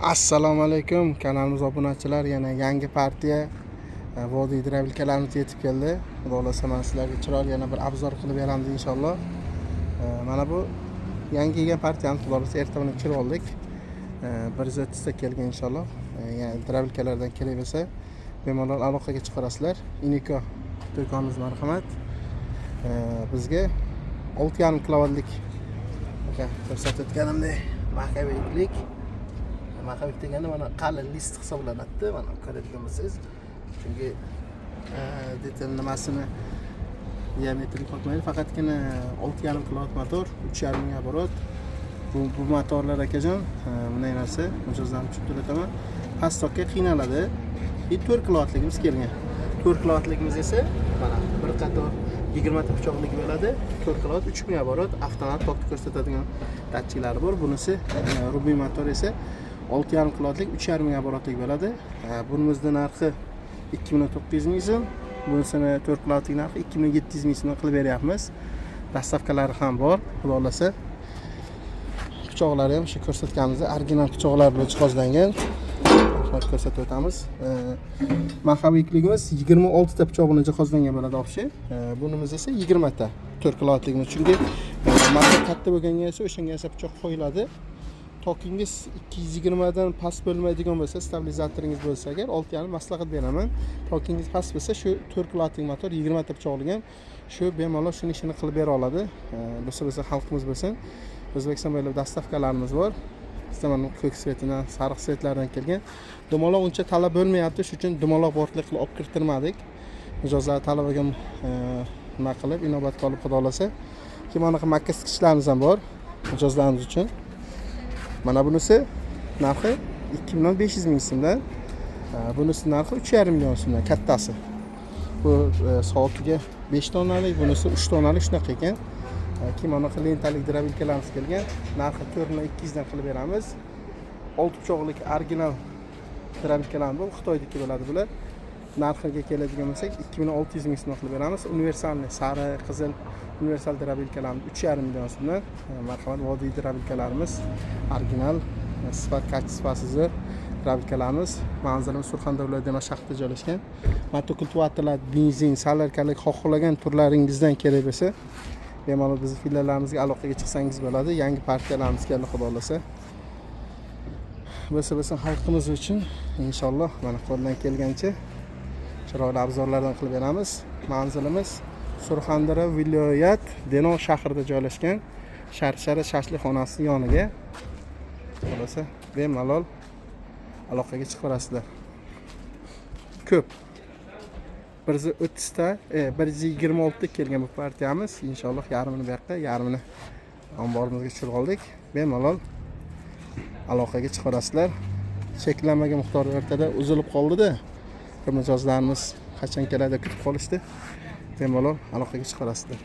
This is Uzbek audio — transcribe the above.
Assalomu alaykum, kanalimiz obunachilari. Yana yangi partiya vodiy дробилка larimiz yetib keldi. Xudo xohlasa, man sizlarga chiroyli yana bir обзор qilib beramiz, inshaalloh. Mana bu yangi kelgan partiyamiz, xudo xohlasa, erta bilan kirib oldik. 130 ta kelgan, inshaalloh. Ya'ni дробилка lardan kerak bo'lsa, bemalol aloqaga chiqarasizlar. Iniko do'konimiz, marhamat. Bizga 6,5 kilovatlik, aka, ko'rsatib o'tganimdek, маховик lik. Маховик degani mana qalin list hisoblanadida, mana ko'radigan bo'lsangiz, chunki detal nimasini diametrini topmaydi, faqatgina 6,5 kilovat motor, 3,5 ming оборот. Bu motorlar, akajon, bunday narsa, mijozlarni tushuntirib o'taman, past tokka qiynaladi. И 4 kilovatligimiz kelgan. 4 kilovatligimiz esa mana bir qator 20 ta pichoqlik bo'ladi. 4 kilovat, 3000 оборот, avtomat tokni ko'rsatadigan datchiklari bor. Bunisi Rubin motor esa 6,5 kilovatlik, 3,5 ming оборот lik bo'ladi. Bunimizni narxi 2 million 900 ming so'm, bunisini 4 kilovatlik narxi 2 million 700 ming so'mdan qilib beryapmiz. Доставка lari ham bor, xudo xohlasa. Pichoqlari ham shu ko'rsatganimizdek original pichoqlar bilan jihozlangan. Rahmat, ko'rsatib o'tamiz. Маховик ligimiz 26 ta pichoq bilan jihozlangan bo'ladi вообще. Bunimiz esa 20 ta, 4 kilovatligimiz, chunki motor katta bo'lganga esa o'shanga esa pichoq qo'yiladi. Tokingiz 220 dan past bo'lmaydigan bo'lsa, stabilizatoringiz bo'lsa agar, 6,5 maslahat beraman. Tokingiz past bo'lsa, shu 4 kilovatlik motor, 20 ta pichoqli ham shu bemalol shuni ishini qilib bera oladi. Bo'lsa xalqimiz bo'lsin, O'zbekiston bo'ylab доставка larimiz bor. Bizda mana ko'k цвет idan, sariq цвет lardan kelgan. Dumaloq uncha talab bo'lmayapti, shuning uchun dumaloq bortli qilib olib kirittirmadik. Mijozlar talabiga nima qilib, inobatga olib, xudo xohlasa. Keyin mana bunaqa makka isitgichlarimiz ham bor mijozlarimiz uchun. Mana bunisi narxi 2 million 500 ming so'mdan. Bunisi narxi 3,5 million so'mdan, kattasi. Bu soatiga 5 tonnalik, bunisi 3 tonnalik, shunaqa ekan. Keyin mana bunaqa lentalik дробилка larimiz kelgan. Narxi 4 million 200 dan qilib beramiz. Olti pichoqlik original дробилка lar, bu Xitoyniki bo'ladi bular. Narxiga keladigan bo'lsak, 2 million 600 ming so'mdan qilib beramiz. Универсальный sariq, qizil universal дробилка larimiz 3,5 million so'mdan. Marhamat, vodiy дробилка larimiz original, sifat качество si zo'r дробилка larimiz. Manzilimiz Surxondaryo viloyati, Denov shahrida joylashgan. Motokultivatorlar, benzin, солярка lik xohlagan turlaringizdan kerak bo'lsa, bemalol bizni filiallarimizga aloqaga chiqsangiz bo'ladi. Yangi partiyalarimiz keldi, xudo xohlasa. Bo'lsa xalqimiz uchun, inshaalloh, mana qo'ldan kelgancha chiroyli обзор lardan qilib beramiz. Manzilimiz Surxondaryo viloyat, Denov shahrida joylashgan, Sharshara shashlikxonasi yoniga. Xohlasa, bemalol aloqaga chiqaverasizlar. Ko'p, 130 ta, 126 ta kelgan bu partiyamiz, inshaalloh. Yarmini bu yoqqa, yarmini omborimizga tushirib oldik. Bemalol aloqaga chiqarasizlar. Cheklanmagan miqdor o'rtada uzilib qoldida, mijozlarimiz qachon keladi deb kutib qolishdi. Bemalol aloqaga chiqarasizlar.